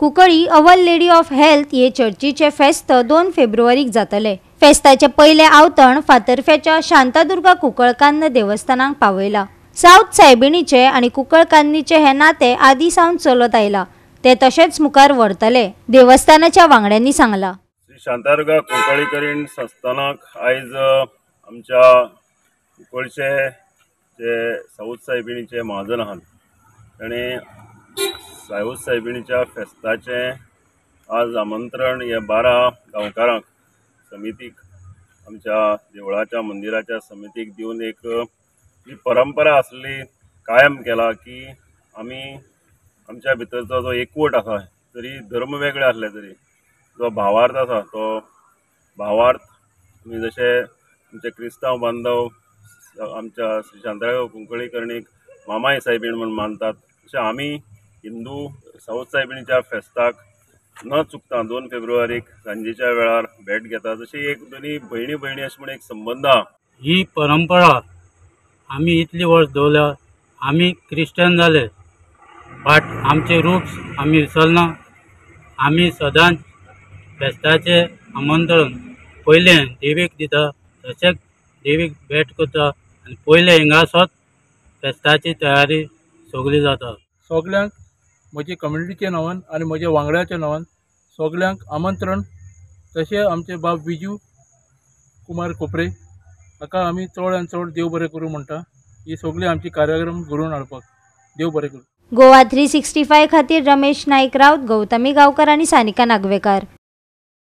Cuncolim our lady of health हे चर्चीचे फेस्त 2 फेब्रुवारीक जातले. फेस्ताचे पयले आवतण फातर्फ्याच्या शांतादुर्गा कुंकळकान्न देवस्थानाक पावयला. सावथ सायबिणीचे आनी कुंकळकान्नीचे हे नाते आदी सावन चलत आयला, ते तशेंच मुखार व्हरतले, देवस्थानाच्या वांगड्यांनी सांगला. श्री शांतादुर्गा कुंकळीकरीण संस्थानाक आयज आमच्या कुंकळचे जे साऊथ सायबिणीचे महाजन आहात ताणें साऊथ सायबिणीच्या फेस्ताचें आज आमंत्रण हे 12 गांवकारांक समितीक आमच्या देवळाच्या मंदिराच्या समितीक दिवन एक जी परंपरा आसली कायम केला की आमी आमच्या भितरचो जो एकवट आसा, तरी धर्म वेगळे आसले तरी जो भावार्थ आसा तो भावार्थ आमी जशे आमचे क्रिस्तांव बांधव आमच्या श्री शांतादुर्गा कुंकळीकरणीक मामाय सायबीण म्हूण मानतात, तशें आमी हिंदू साऊथ सायबिणीच्या फेस्ताक न चुकता 2 फेब्रुवारीक सांजेच्या वेळार भेट घेता. जशी एक दोनी भयणी भयणी अशें म्हूण एक संबंद आहा. ही परंपरा आमी इतली वर्स दवरल्या. आमी क्रिश्चन जाले बट आमचे रुट्स आमी विसरना. आमी सदांच फेस्ताचें आमंत्रण पयलें देवीक दिता, तशेंच देवीक भेट करता आनी पयलें हिंगासोच फेस्ताची तयारी सगळी जाता. सगल्यांक म्हजे कम्युनिटीच्या नांवान आनी म्हज्या वांगड्याच्या नांवान सगल्यांक आमंत्रण. तशें आमचे बाब विजू कुमार कोपरे हाका आमी चड आनी चड देव बरें करूं म्हणटा. ही सगळी आमची कार्यक्रम घडोवन हाडपाक देव बरें करूं. गोवा 365 खातीर रमेश नाईक राऊत, गौतमी गावकर आनी सानिका नागवेकार.